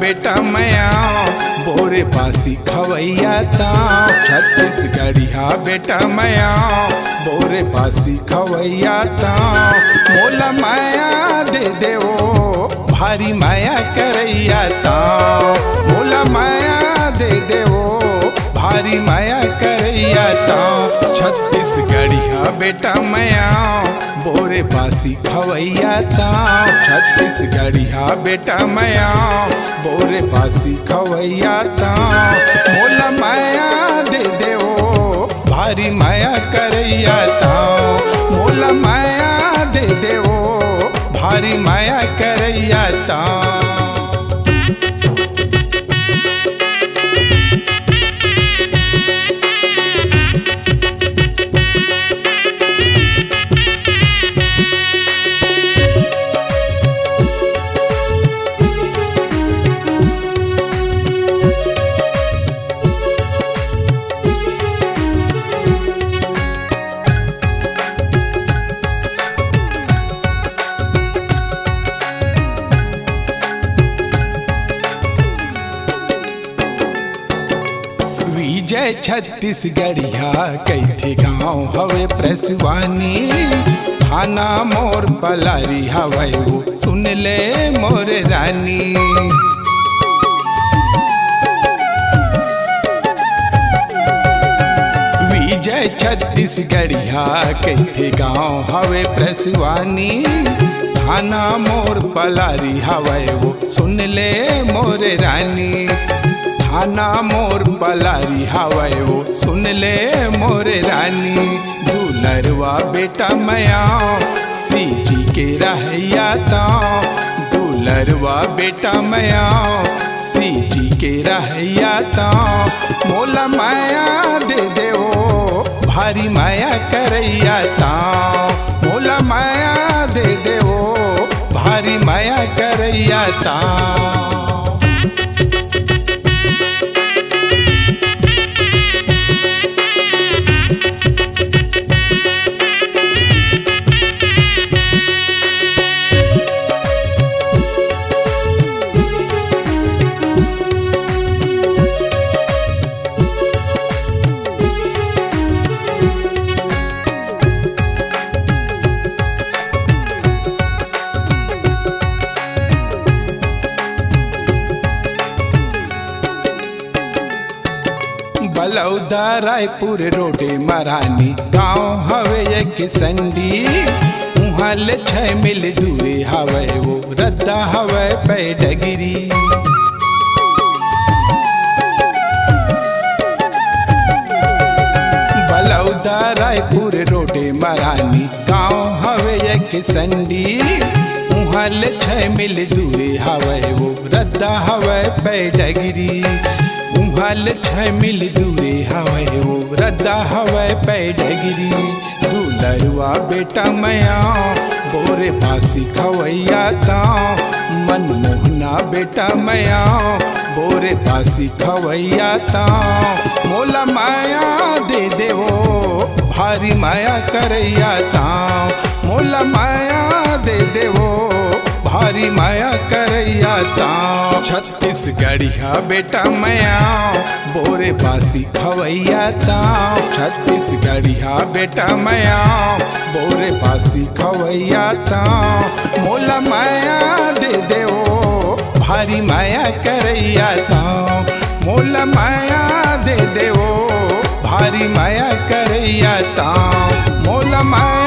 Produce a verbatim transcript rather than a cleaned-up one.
बेटा मया, बोरे बासी खवैया तांव। छत्तीसगढ़िया बेटा मया, बोरे बासी खवैया तांव। मोला मया दे देवो, भारी मया करैया तांव। मोला मया दे देवो, भारी मया करैया तांव। छत्तीसगढ़िया बेटा मया, बोरे बासी खवैया तांव। छत्तीसगढ़िया बेटा मया, बोरे बासी खवैया तांव। मोला मया दे देवो, भारी मया करैया तांव। मोला मया दे देवो, भारी मया करैया तांव। विजय छत्तीसगढ़िया कहिथे गांव हवे प्रसवानी, थाना मोर पलारी हवय वो सुन ले मोर रानी। विजय छत्तीसगढ़िया कहिथे गांव हवे प्रसवानी, थाना मोर पलारी हवय वो सुन ले मोर रानी। थाना मोर पलारी हवय वो सुन ले मोर रानी। दुलरवा बेटा मया, सीजी के रहैया तांव। दुलरवा बेटा मया, सीजी के रहैया तांव। मोला मया दे देवो, भारी मया करैया तांव। मोला मया दे देवो, भारी मया करैया तांव। बलौदा रायपुर रोडे म रानी गांव हवे एक संडी, उहां ले छै मील दूरे हवय वो रद्दा हवय पैडगिरी। बलौदा रायपुर रोडे म रानी गांव हवे एक संडी, उहां ले छै मील दूरे हवय वो रद्दा हवय पैडगिरी। उहां ले छै मील दूरे हवय वो रद्दा हवय पैडगिरी। दुलरवा बेटा मया, बोरे बासी खवैया तांव। मनमोहना बेटा मया, बोरे बासी खवैया तांव। मोला मया दे देवो, भारी मया करैया तांव। मोला मया दे देवो, भारी मया करैया तांव। छत्तीसगढ़िया बेटा मया, बोरे बासी खवैया तांव। छत्तीसगढ़िया बेटा मया, बोरे बासी खवैया तांव। मोला मया दे देवो, भारी मया करैया तांव। मोला मया दे देवो, भारी मया करैया तांव। मोला मया